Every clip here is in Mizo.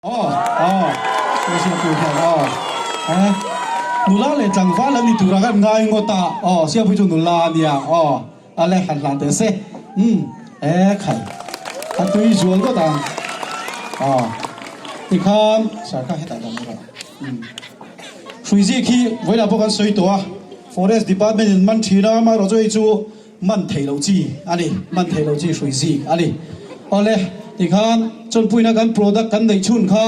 Aw aw ka Siapui hian aw eh nula leh tlangval an ni tura kan ngai ngawt a aw Siapui chu nula a nia aw a le han hlan teh se umm eh khai a tui zual ngawt ang aw tikhan sir kha hetah dang rawh umm Hruizik hi vawilah pawh kan sawi tawh a forest department in man thin a amaherawh chu hei chu Man theih loh chi a ni, man theih loh chi hrui zik a ni. Awle, tikhan chawnpuina kan product kan neih chhun kha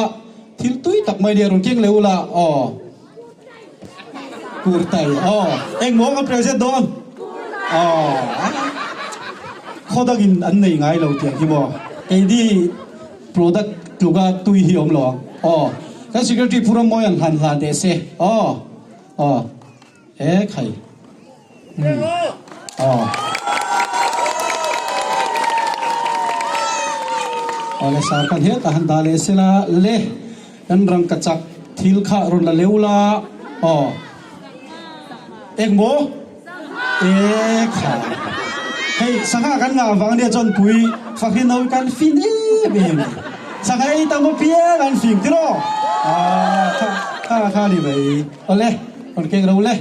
thil tui tak mai nia rawn keng leh ula aw. Kurtai aw, engmaw kan present dawn? Aw, khaw dangin an nei ngai lo tiang hi maw? Keini product tluka tui hi awm lo ang aw. Kan secretary Pu Rammawi an hlan hlan teh se aw, aw. E khai. Aw. Awle sar kan hetah han dah leh sela le kan rangkachak thil kha rawn la leu la aw. Engmaw? E khai. Hei sangha kan ngah vang ania chuan pui fakhin ho kan fin em em. Sangha ei tam apiang an fing tiraw? Aw kha kha kha ni mai. Awle, rawn keng ro le.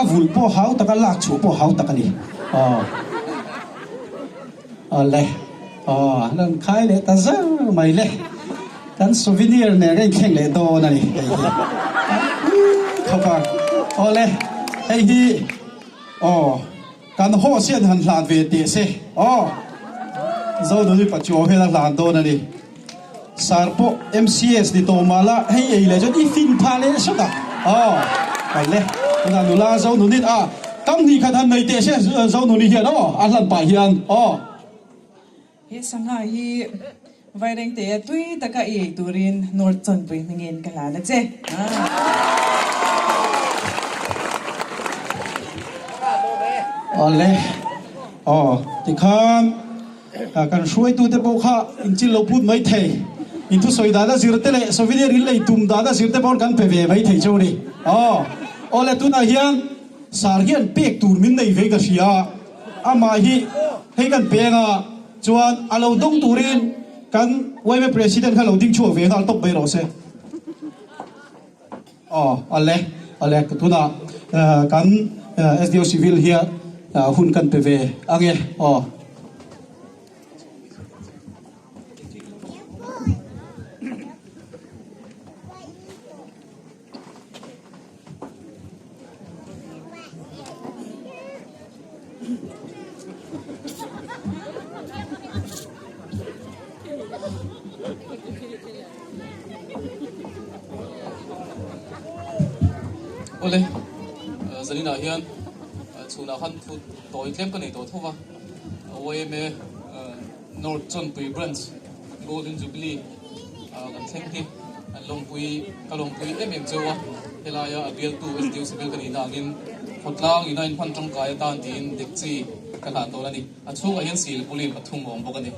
A vul pawh hau tak a, lak chhuah pawh hau tak a ni. Aw. Awle. Aw, rawn khai leh ta zar mai le. Kan souvenir nen ka inthleng leh dawn a ni hei hi. Khawp a. Awle, hei hi aw. Kan host hian han hlan ve teh se aw. Zonuni Pachuau hian a hlan dawn a ni. Sir pawh MCS ni tawh mah la hei ei leh chuan i fin phah leh sawt a aw. Kal le tunah nula Zonuni a kam hnih khat han nei teh se Zonuni hian aw a hlan pah hian aw. He sangha hi Vairengte a tui taka i ei turin North Chawnpui hmingin ka hlan a che. Awle aw tikhan kan hruaitute pawh kha inchil lo phut mai thei in thusawi dan a zir te leh souvenir in lei tum dan a zir te pawn kan pe ve mai thei cheu ni aw awle tunah hian sar hian pek tur min nei ve ka hria a. Amah hi hei kan peng a, chuan a lo dawng turin kan yma President kha lo ding chhuak ve nghal tawp mai rawh se. Aw, ale, ale, tunah kan SDO Civil hian hun kan pe ve ange, aw. Awle, zaninah hian chhunah khan thu tawi tlem ka nei tawh tho va, YMA North Chawnpui Branch Golden Jubilee kan thleng hi an lawmpui ka lawmpui em em cheu a, helaia a bialtu SDO Civil ka nihna angin khawtlang ina inhman tangkai atan tiin dekchi ka hlan dawn a ni. A chhungah hian sil pulin pathum a awm bawk a ni.